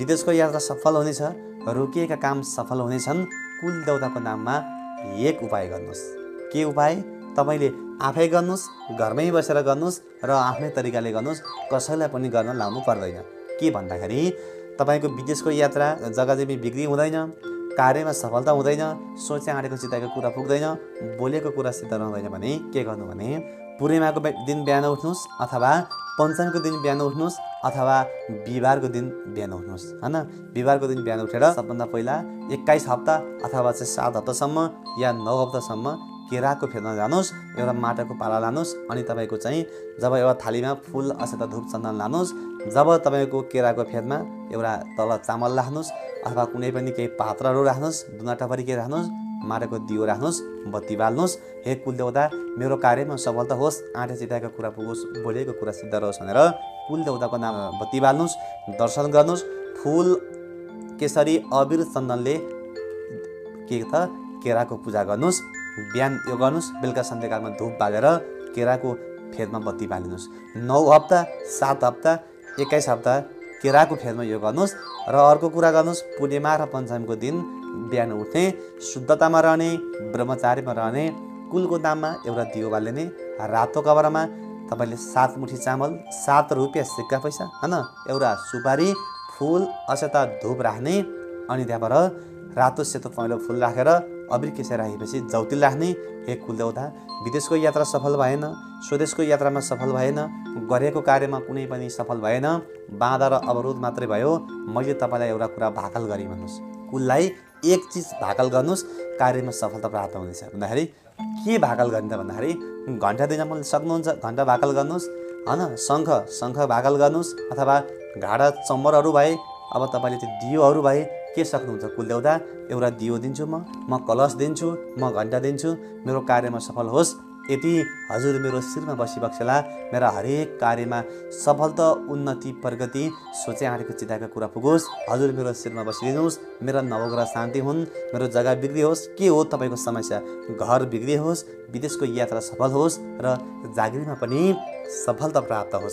विदेशको यात्रा सफल हुनेछ, रोकिएका काम सफल हुनेछन्। कुलदेवताको नाममा एक उपाय गर्नुहोस्। के उपाय? तपाईँले आफै गर्नुहोस्, घरमै बसेर गर्नुहोस् र आफ्नै तरिकाले गर्नुहोस्, कसैलाई पनि गर्न लाउनु पर्दैन। के भन्दाखेरि तपाईँको विदेशको यात्रा जग्गाजमी बिक्री हुँदैन, कार्यमा सफलता हुँदैन, सोचे आँटेको चिताएको कुरा पुग्दैन, बोलेको कुरा सिद्ध रहँदैन भने के गर्नु भने पूर्णिमाको दिन बिहान उठ्नुहोस् अथवा पञ्चमीको दिन बिहान उठ्नुहोस् अथवा बिहिबारको दिन बिहान उठ्नुहोस् हैन। बिहिबारको दिन बिहान उठेर सबभन्दा पहिला 21 हप्ता अथवा 7 हप्तासम्म या 9 हप्तासम्म केराको फेदमा जानुहोस्, एउटा माटाको पाला लानुहोस् अनि तपाईँको चाहिँ जब एउटा थालीमा फुल अक्षता धूप चन्दन लानुहोस्, जब तपाईँको केराको फेदमा एउटा तल चामल राख्नुहोस् अथवा कुनै पनि केही पात्रहरू राख्नुहोस्, दुना टपरी के राख्नुहोस्, माटाको दियो राख्नुहोस्, बत्ती बाल्नुहोस्। हे कुलदेवता, मेरो कार्यमा सफलता होस्, आँटे चिताएको कुरा पुगोस्, बोलेको कुरा सिद्ध रहोस् भनेर कुलदेवताको नाम बत्ती बाल्नुहोस्, दर्शन गर्नुहोस्। फुल केसरी अबिर चन्दनले के त केराको पूजा गर्नुहोस्। बिहान यो गर्नुहोस्, बेलुका सन्ध्याकालमा धूप बालेर केराको फेदमा बत्ती बालिनुहोस्। 9 हप्ता, 7 हप्ता, 21 हप्ता केराको फेदमा यो गर्नुहोस्। र अर्को कुरा गर्नुहोस्, पूर्णिमा र पञ्चमीको दिन बिहान उठ्ने, शुद्धतामा रहने, ब्रह्मचारीमा रहने, कुलको नाममा एउटा दियो बालिने, रातो कपडामा तपाईँले 7 मुठी चामल, 7 रुपियाँ सिक्का पैसा हैन, एउटा सुपारी, फुल अक्षता धूप राख्ने अनि त्यहाँबाट रातो सेतो पहेँलो फुल राखेर अबिर केसरी राखेपछि जौतिल राख्ने। हे कुलदेवता, विदेशको यात्रा सफल भएन, स्वदेशको यात्रामा सफल भएन, गरेको कार्यमा कुनै पनि सफल भएन, बाधा र अवरोध मात्रै भयो, मैले तपाईँलाई एउटा कुरा भाकल गरेँ भन्नुहोस्। कुललाई एक चिज भाकल गर्नुहोस्, कार्यमा सफलता प्राप्त हुनेछ भन्दाखेरि के भाकल गर्ने त भन्दाखेरि घन्टा दिन मैले सक्नुहुन्छ घन्टा भाकल गर्नुहोस् हैन, शङ्ख भाकल गर्नुहोस् अथवा घाडा चम्बरहरू भए, अब तपाईँले त्यो दियोहरू भए के सक्नुहुन्छ कुलदेवता, एउटा दियो दिन्छु, म कलश दिन्छु, म घन्टा दिन्छु, मेरो कार्यमा सफल होस्, यति हजुर मेरो शिरमा बसिबक्सेला, मेरा हरेक कार्यमा सफलता, उन्नति, प्रगति, सोचे आँटेको चिताएको कुरा पुगोस्, हजुर मेरो शिरमा बसिदिनुहोस्, मेरा नवग्रह शान्ति हुन्, मेरो जग्गा बिग्री होस्, के हो तपाईँको समस्या, घर बिग्री होस्, विदेशको यात्रा सफल होस् र जागिरमा पनि सफलता प्राप्त होस्।